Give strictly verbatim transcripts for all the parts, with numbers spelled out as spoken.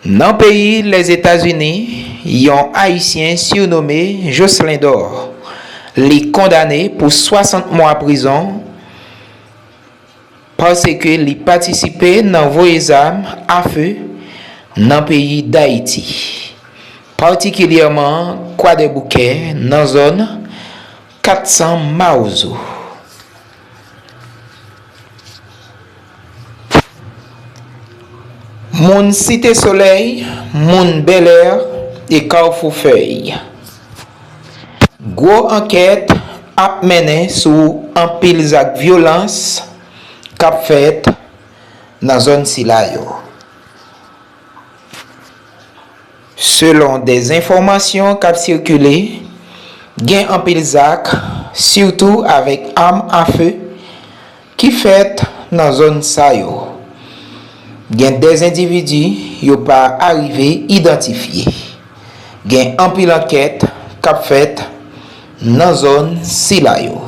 Nan peyi Lèzetazini, yon Ayisyen sirnome Jocelyn Dor, li kondane pou swasant mwa prizon paske li patisipe nan voye zam afe nan peyi Dayiti, patikilyèman Kwadèboukè, nan zòn kat san Mawozo. Moun Site Solèy, moun Bèlè e Kafou Fèy. Gwo ankèt ap mennen sou anpil zak vyolans k ap fèt nan zòn sila yo. Selon de enfòmasyon k ap sikile, gen anpil zak, sitou avèk am afe, ki fèt nan zòn sa yo. Gen de endividi yo pa arive idantifye. Gen anpil ankèt k ap fèt nan zòn sila yo.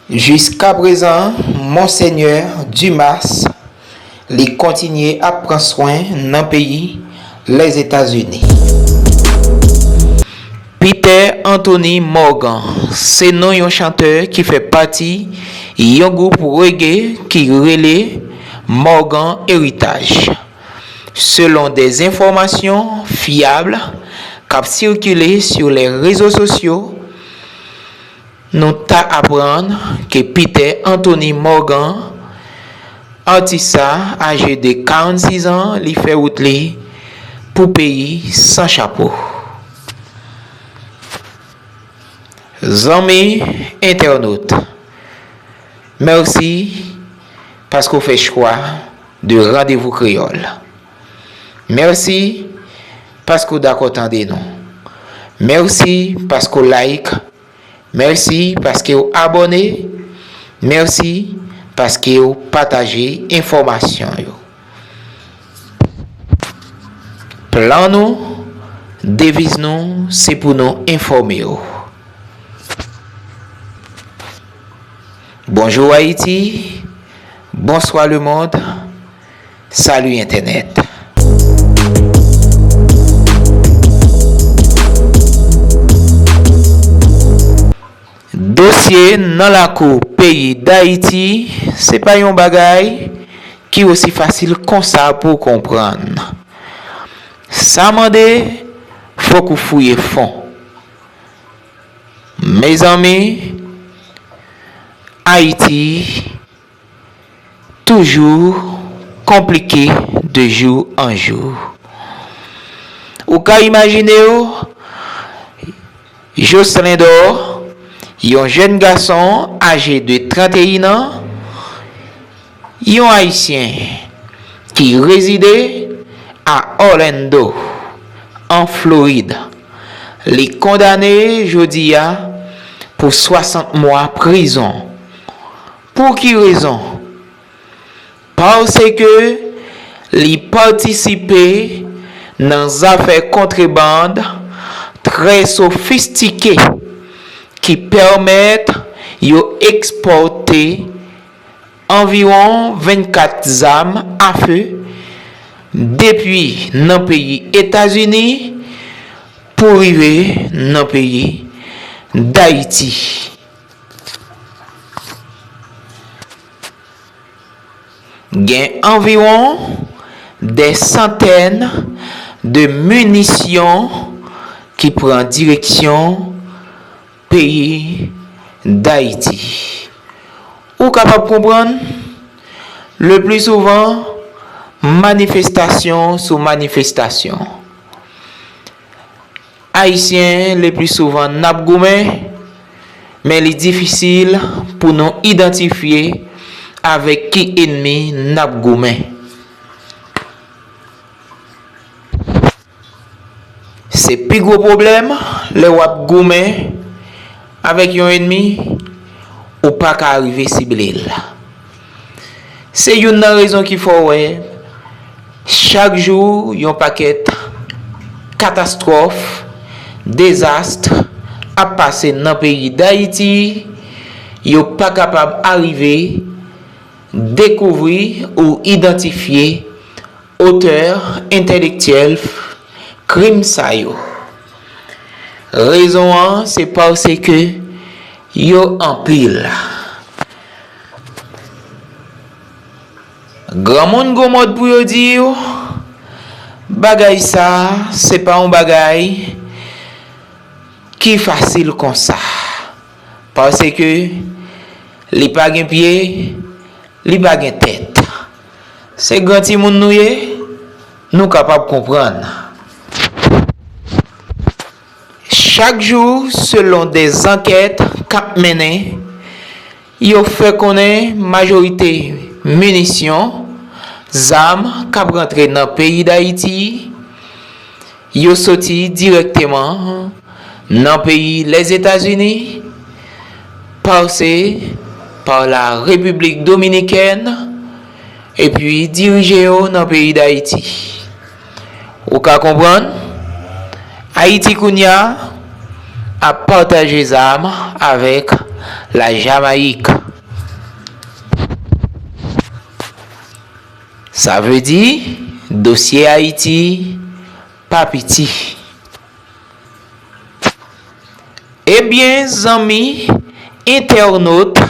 Jiskaprezan, Monsenyè Dumas, li kontinye ap pran swen nan peyi Lèzetazini. Peter Anthony Morgan se non yon chantè ki fè pati yon gwoup reggae ki rele Morgan Heritage. Selon de enfòmasyon fyab k ap sikile sou lè rezo sosyo, nou ta aprann ke Peter Anthony Morgan, atis sa, aje de karannsis an, li fè wout li pou peyi san chapo. Zanmi entènot, mèsi paske w fè chwa de Randevou Kreyòl. Mèsi paske w dakò tande nou. Mèsi paske w like. Mèsi paske w abòne. Mèsi paske w pataje enfòmasyon yo. Plan nou, deviz nou, se pou nou enfòme w. Bonjou Ayiti, bonswa lemonn, sali entènèt. Dosye nan lakou peyi Dayiti, se pa yon bagay ki osi fasil konsa pou w konprann. Sa mande fòk ou fouye fon. Mezanmi, Ayiti toujou konplike de jou an jou. Ou ka imajine w, Jocelyn Dor, yon jèn gason aje de tranteyen an, yon Ayisyen ki rezide a Orlando, an Florid. Li kondane jodi a pou swasant mwa prizon. Pou ki rezon? Paske li patisipe nan zafè kontrebann trè sofistike ki pèmèt yo ekspòte anviwon vennkat zam afe depi nan peyi Etazini pou rive nan peyi Dayiti. Gen anviwon de santèn de minisyon ki pran direksyon peyi Dayiti. Ou kapab konprann, le pli souvan, manifestasyon sou manifestasyon. Ayisyen, le pli souvan, n ap goumen, men li difisil pou nou idantifye avèk ki ènmi n ap goumen. Se pi gwo pwoblèm lè w ap goumen avèk yon ènmi, ou pa ka rive sible l. Se youn nan rezon ki fè w wè chak jou yon pakèt katastwòf, dezas ap pase nan peyi Dayiti, yo pa kapab arive dekouvri ou idantifye otè entèlektyèl krim sa yo. Rezon an, se paske yo anpil. Granmoun gon mòd pou yo di w, bagay sa, se pa yon bagay ki fasil konsa. Paske li pa gen pye, li pa gen tèt. Se gran timoun nou ye, nou kapab konprann. Chak jou, selon de zankèt k ap mennen, yo fè konnen majorite minisyon, zam k ap rantre nan peyi Dayiti, yo soti dirèkteman nan peyi Lèzetazini, pase pa la Repiblik Dominikèn, epi dirije yo nan peyi Dayiti. Ou ka konprann, Ayiti kounye a ap pataje zam avèk la Jamayik. Sa vle di, dosye Ayiti pa piti. Ebyen, zanmi entènot,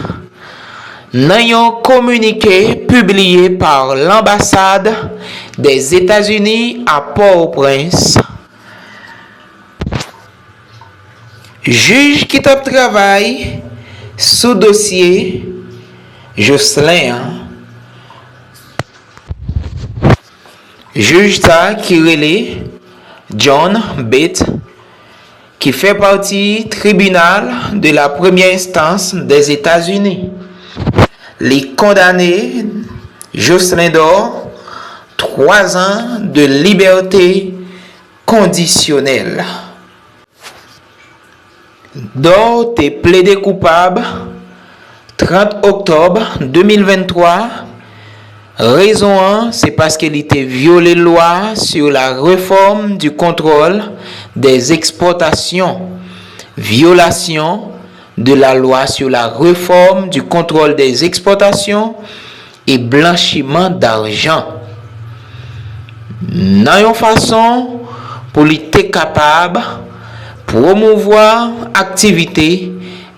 nan yon kominike pibliye pa lanbasad dèzetazini a Pòtoprens, jij ki t ap travay sou dosye Jocelyn an, jij sa ki rele John Bates, ki fè pati tribinal de la première instance des États-Unis, li kondane Jocelyn Dor twa zan de libète kondisyonèl. Dor te plede koupab trant oktòb de mil venntwa. Rezon an, se paske li te vyole lwa sur la réforme du contrôle des exportations, violation de la loi sur la réforme du contrôle des exportations et blanchiment d'argent, nan yon fason pou li te kapab pwomouvwa aktivite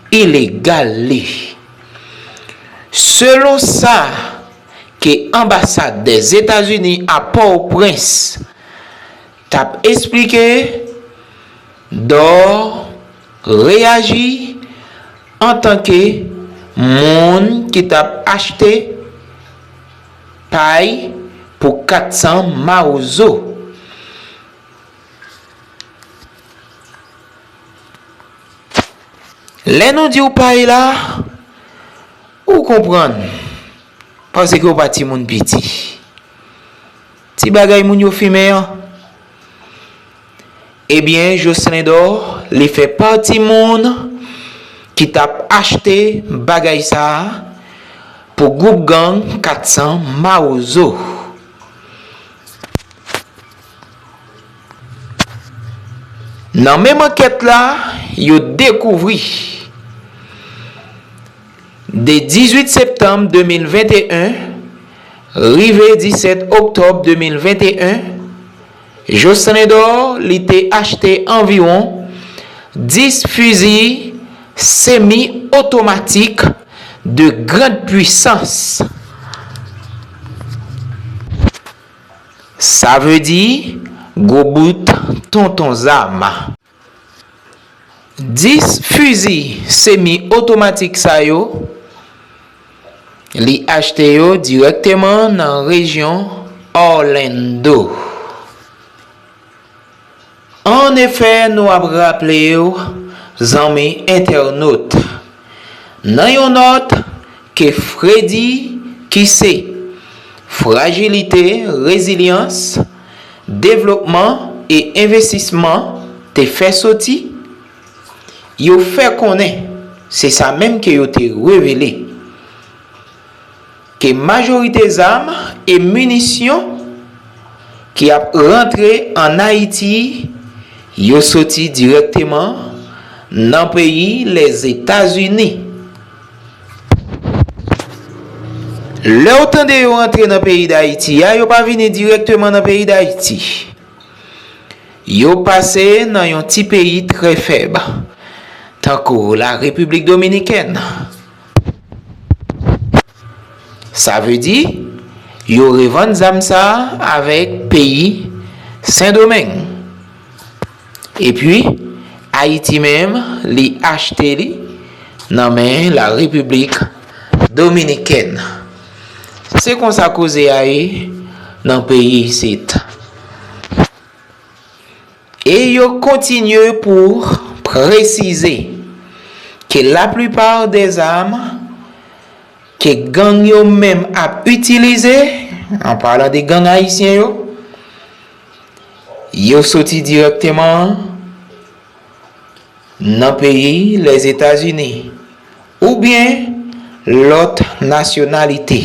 ilegal li. Selon sa ke anbasad dèzetazini a Pòtoprens t ap esplike, Dor reyaji antanke moun ki t ap achte pay pou kat san mawozo. Lè nou di w pay la, ou konprann, paske w pa timoun piti. Ti bagay moun yo fimen an. Ebyen, Jocelyn Dor, li fè pati moun ki t ap achte bagay sa a pou gwoup gang kat san Mawozo. Nan menm ankèt la, yo dekouvri, de dizuit septanm de mil venteyen rive disèt oktòb de mil venteyen, Jocelyn Dor, li te achte anviwon dis fizi semi otomatik de grande puissance. Sa vle di gwo bout tonton zam. Dis fizi semi otomatik sa yo, li achte yo dirèkteman nan rejyon Orlando. Annefè, nou ap raple w, zanmi entènot, nan yon nòt ke Freddy, ki se Frajilite, Rezilyans, Devlopman e Envestisman te fè soti, yo fè konnen, se sa menm ke yo te revele, ke majorite zam e minisyon ki ap rantre ann Ayiti, yo soti dirèkteman nan peyi Lèzetazini. Lè w tande yo rantre nan peyi Dayiti a, yo pa vini dirèkteman nan peyi Dayiti. Yo pase nan yon ti peyi trè fèb, tankou la Repiblik Dominikèn. Sa vle di, yo revann zam sa a avèk peyi Sendomeng. Epi, Ayiti menm, li achte li nan men la Repiblik Dominikèn. Se konsa koze a ye nan peyi isit. E yo kontinye pou presize ke laplipa dè zam ke gang yo menm ap itilize, an palan de gang ayisyen yo, yo soti dirèkteman nan peyi Lèzetazini oubyen lòt nasyonalite.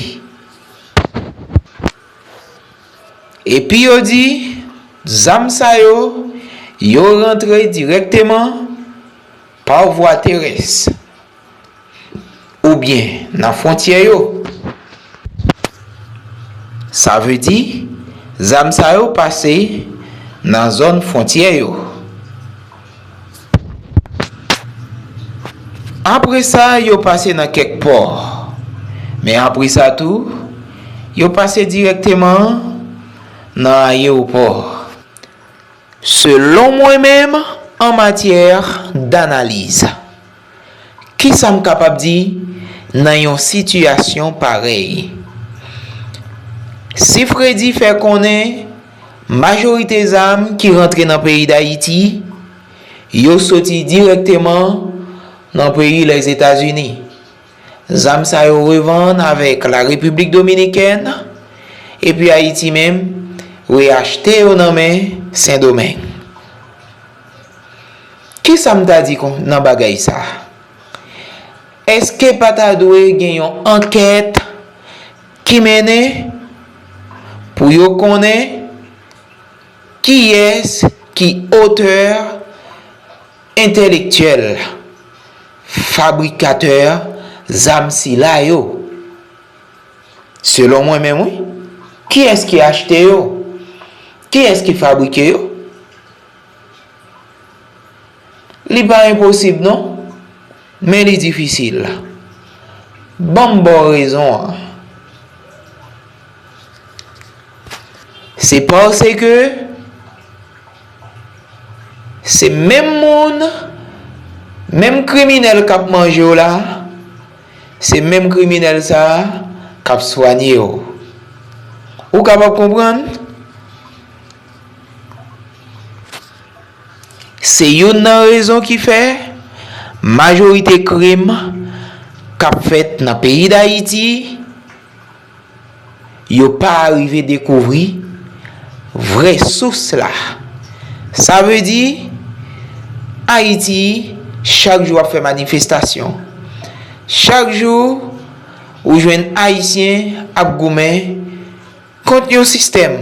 Epi yo di, zam sa yo, yo rantre dirèkteman pa vwa terès oubyen nan fwontyè yo. Sa vle di, zam sa yo pase nan zòn fwontyè yo. Apre sa, yo pase nan kèk pò. Men apre sa tou, yo pase dirèkteman nan ayewopò. Selon mwen menm, an matyè danaliz, kisa m kapab di nan yon sitiyasyon parèy? Si Fredi fè konnen majorite zam ki rantre nan peyi Dayiti, yo soti dirèkteman nan peyi Lèzetazini. Zam sa yo revann avèk la Repiblik Dominikèn, epi Ayiti menm reyachte yo nan men Sendomeng. Kisa m ta di kon, nan bagay sa a? Èske pa ta dwe gen yon ankèt ki mennen pou yo konnen kiyès ki otè entèlektyèl, fabrikatè zam sila yo? Selon mwen menm, wi. Kiyès ki achte yo? Kiyès ki fabrike yo? Li pa enposib non, men li difisil. Ban m ba w rezon an. Se paske se menm moun, menm kriminèl k ap manje w la, se menm kriminèl sa a k ap swanye w. Ou kapab konprann? Se youn nan rezon ki fè majorite krim k ap fèt nan peyi Dayiti, yo pa rive dekouvri vrè sous la. Sa vle di, Ayiti, chak jou ap fè manifestasyon. Chak jou, ou jwenn Ayisyen ap goumen kont yon sistèm.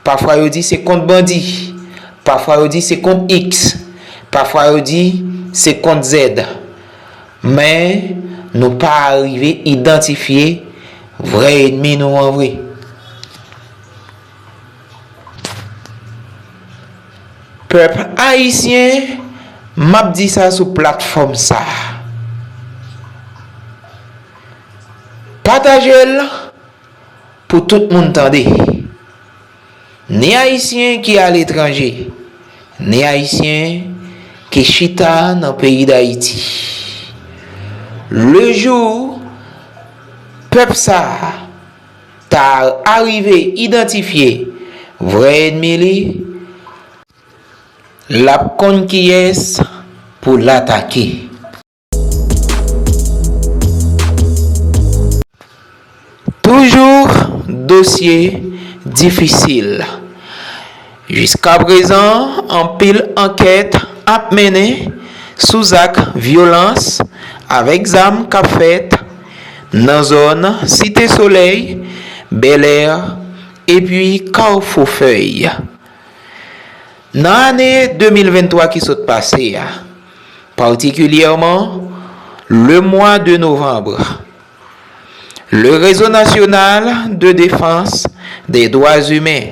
Pafwa yo di se kont bandi, pafwa yo di se kont X, pafwa yo di se kont Z. Men, nou pa rive idantifye vrè ènmi nou an vre. Pèp ayisyen, m ap di sa sou platfòm sa a. Pataje l pou tout moun tande. Ni Ayisyen ki aletranje, ni Ayisyen ki chita nan peyi Dayiti. Le jou pèp sa a ta arive idantifye vrè ènmi li, l ap konn kiyès pou l atake. Toujou dosye difisil. Jiskaprezan, anpil ankèt ap mennen sou zak vyolans avèk zam k ap fèt nan zòn Site Solèy, Bèlè epi Kafou Fèy. Nan ane de mil venntwa ki sot pase a, patikilyèman le mwa de novanm, Le Réseau National de Défense des Droits Humains,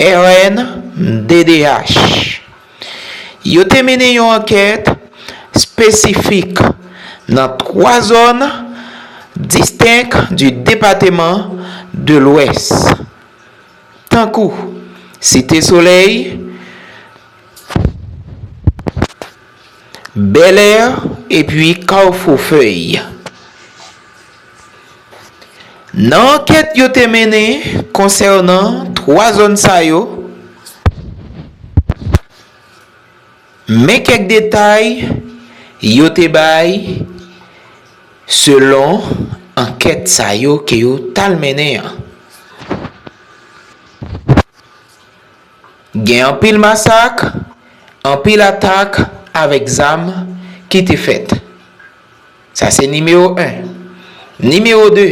R N D D H. Yo te mennen yon ankèt espesifik nan twa zòn distenk di depatman de Lwès, tankou Site Solèy, Bèlè epi Kafou Fèy. Nan ankèt yo te mennen konsènan twa zòn sa yo, men kèk detay yo te bay selon ankèt sa yo ke yo t al mennen an. Gen anpil masak, anpil atak avèk zam ki te fèt. Sa se nimewo en. Nimewo de,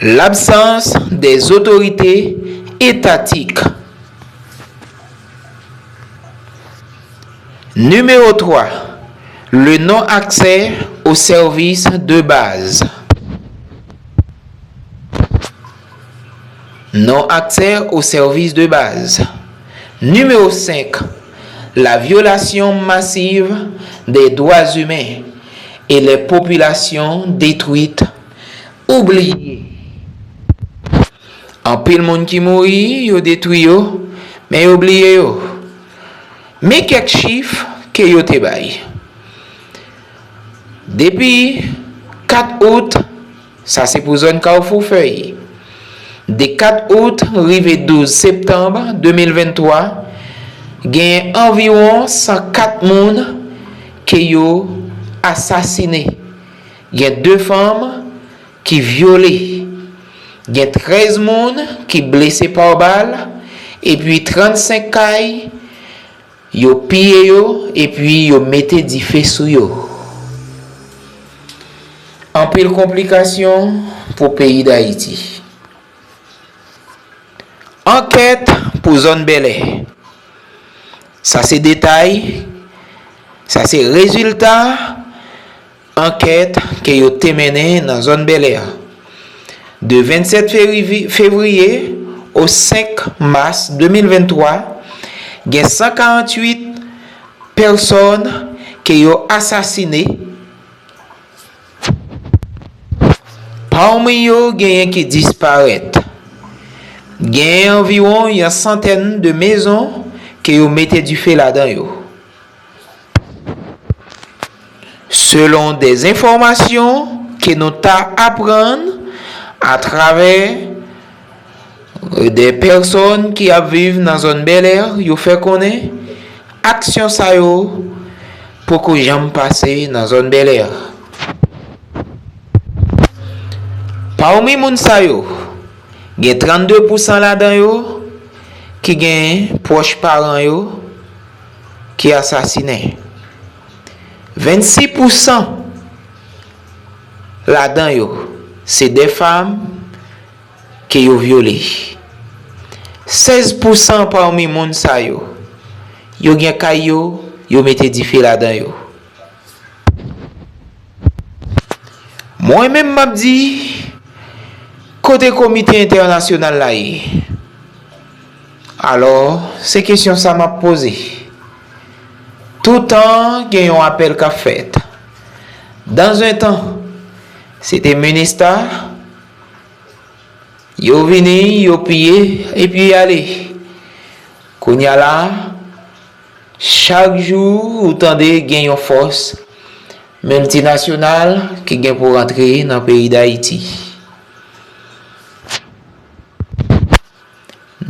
l'absence des autorités étatiques. Numéro trois, le non-accès aux services de base. Non-accès aux services de base. Numéro cinq, la violation massive des droits humains et les populations détruites, oubliées. Anpil moun ki mouri, yo detwi yo, men yo bliye yo. Men kèk chif ke yo te bay. Depi kat out, sa se pou zòn Kafou Fèy. De kat out rive douz septanm de mil venntwa, gen anviwon san kat moun ke yo asasinen. Gen de fanm ki vyole. Gen trèz moun ki blese pa bal, epi trannsenk kay, yo piye yo, epi yo mete dife sou yo. Anpil konplikasyon pou peyi Dayiti. Ankèt pou zòn Bèlè. Sa se detay, sa se rezilta ankèt ke yo te mennen nan zòn Bèlè a. De vennsèt fevri-, fevriye o senk mas de mil venntwa, gen san karanntuit pèsòn ke yo asasinen. Pami yo, genyen ki disparèt. Genyen anviwon yon santèn de mezon ke yo mete dife ladan yo. Selon de enfòmasyon ke nou ta aprann atravè de pèsòn ki ap viv nan zòn Bèlè, yo fè konnen aksyon sa yo poko janm pase nan zòn Bèlè. Pami moun sa yo, gen trannde pousan ladan yo ki gen pwòch paran yo ki asasinen. Vennsis pousan ladan yo se de fanm ke yo vyole. Sèz pousan pami moun sa yo, yo gen kay yo, yo mete dife ladan yo. Mwen menm m ap di, kote komite entènasyonal la ye? Alò, se kesyon sa m ap poze. Toutan gen yon apèl k ap fèt. Dans un temps, se te Minista, yo vini, yo piye, epi y ale. Kounye a la, chak jou ou tande gen yon fòs miltinasyonal ki gen pou rantre nan peyi Dayiti.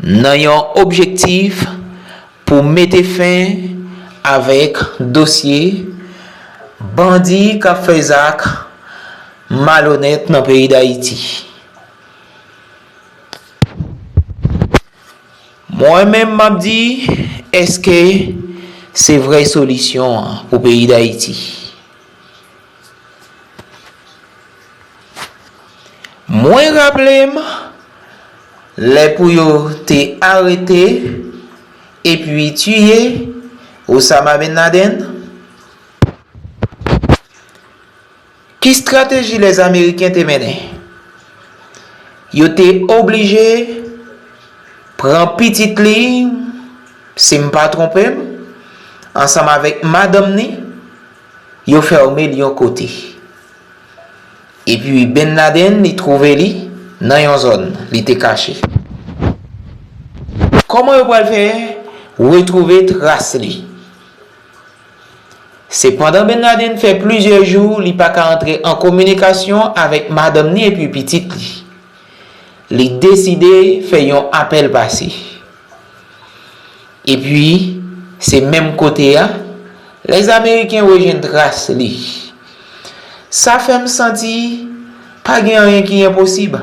Nan yon objektif pou mete fen avèk dosye bandi k ap fè zak malonèt nan peyi Dayiti. Mwen menm m ap di, èske se vrè solisyon an pou peyi Dayiti? Mwen raple m, lè pou yo te arete epi tiye Osama Bin Laden, Ki estrateji Lèzameriken te mennen? Yo te oblije pran pitit li, si m pa twonpe m, ansanm avèk madanm ni, yo fèmen l yon kote. Epi Bin Laden, li twouve li nan yon zòn, li te kache. Kòman yo pral fè retwouve tras li? Sepandan, Bin Laden fè plizyè jou li pa ka antre an kominikasyon avèk madanm ni epi pitit li. Li deside fè yon apèl pase. Epi, se menm kote a, Lèzameriken rejwenn tras li. Sa fè m santi pa gen anyen ki enposib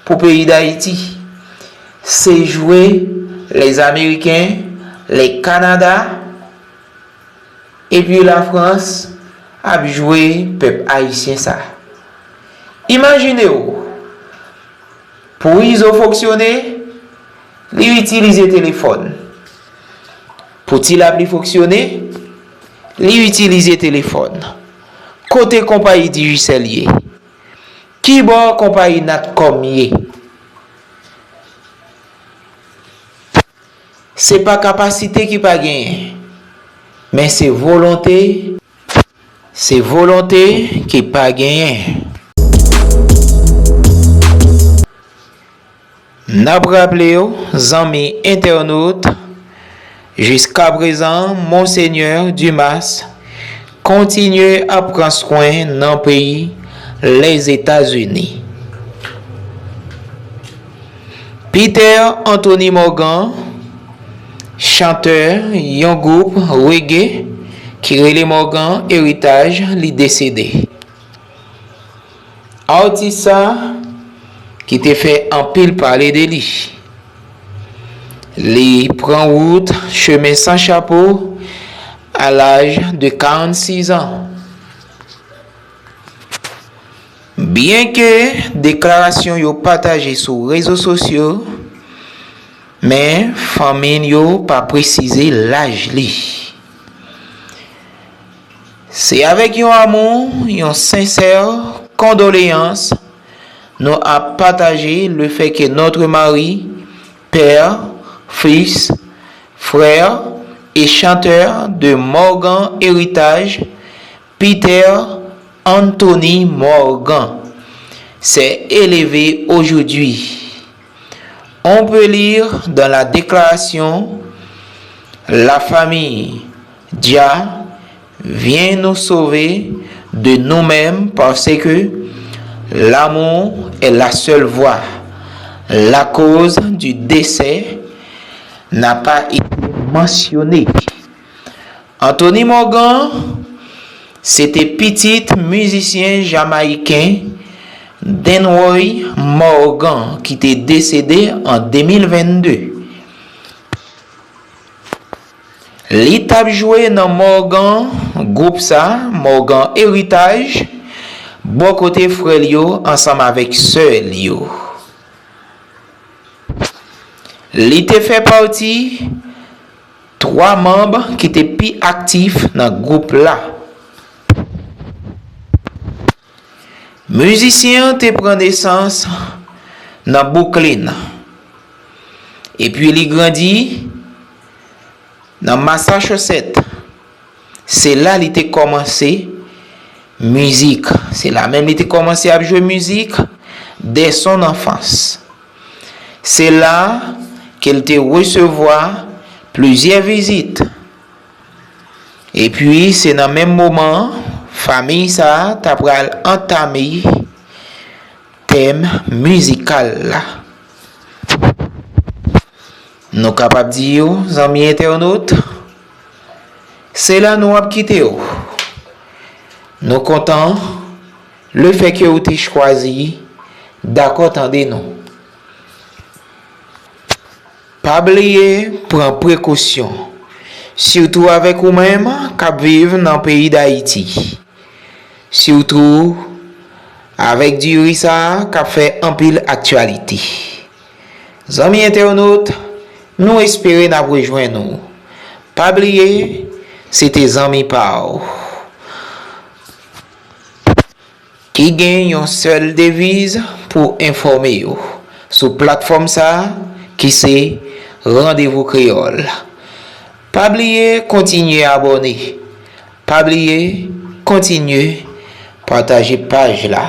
pou peyi Dayiti. Se jwe Lèzameriken, Lèkanada, epi Lafrans ap jwe pèp ayisyen sa. Imajine w, pou Izo fonksyone, li itilize telefòn. Pou Ti Lapli fonksyone, li itilize telefòn. Kote konpayi Digicel ye? Kibò konpayi Natcom ye? Se pa kapasite ki pa genyen, men se volonte, se volonte ki pa genyen. N ap raple w, zanmi entènot, jiskaprezan, Monseigneur Dumas kontinye ap pran swen nan peyi Lèzetazini. Peter Anthony Morgan, chantè yon gwoup reggae ki rele Morgan Heritage, li desede. Atis sa ki te fè anpil pale de li. Li pran wout chemen san chapo a laj de karannsis an. Byenke deklarasyon yo pataje sou rezo sosyo, men fanmi yo pa presize laj li. Se avèk yon amou, yon sensè kondoleyans, nou ap pataje le fait que notre mari, père, fils, frère et chanteur de Morgan Héritage, Peter Anthony Morgan, s'est élevé aujourd'hui. On peut lire dans la déclaration: La famille Dia vient nous sauver de nous-mêmes parce que l'amour est la seule voie. La cause du décès n'a pas été mentionnée. Anthony Morgan se te pitit mizisyen jamayiken Denroy Morgan ki te desede an de mil vennde. Li t ap jwe nan Morgan, gwoup sa, Morgan Heritage, bò kote frè l yo ansanm avèk sè l yo. Li te fè pati twa manm ki te pi aktif nan gwoup la. Mizisyen an te pran nesans nan Brooklyn, epi li grandi nan Massachusetts. Se la li te kòmanse mizik. Se la menm li te kòmanse ap jwe mizik dès son enfance. Se la ke l te resevwa plizyè vizit. Epi, se nan menm moman an, fanmi sa a ta pral antame tèm mizikal la. Nou kapab di w, zanmi entènot, se la nou ap kite w. Nou kontan le fait que w te chwazi dakò tande nou. Pa bliye pran prekosyon, sitou avèk ou menm k ap viv nan peyi Dayiti. Sitou avèk diri sa a k ap fè anpil aktyalite. Zanmi entènot, nou espere n ap rejwenn ou. Pa bliye, se te zanmi pa w. ki gen yon sèl deviz pou enfòme yo sou platfòm sa a ki se Randevou Kreyòl. Pa bliye kontinye abòne. Pa bliye kontinye pataje paj la.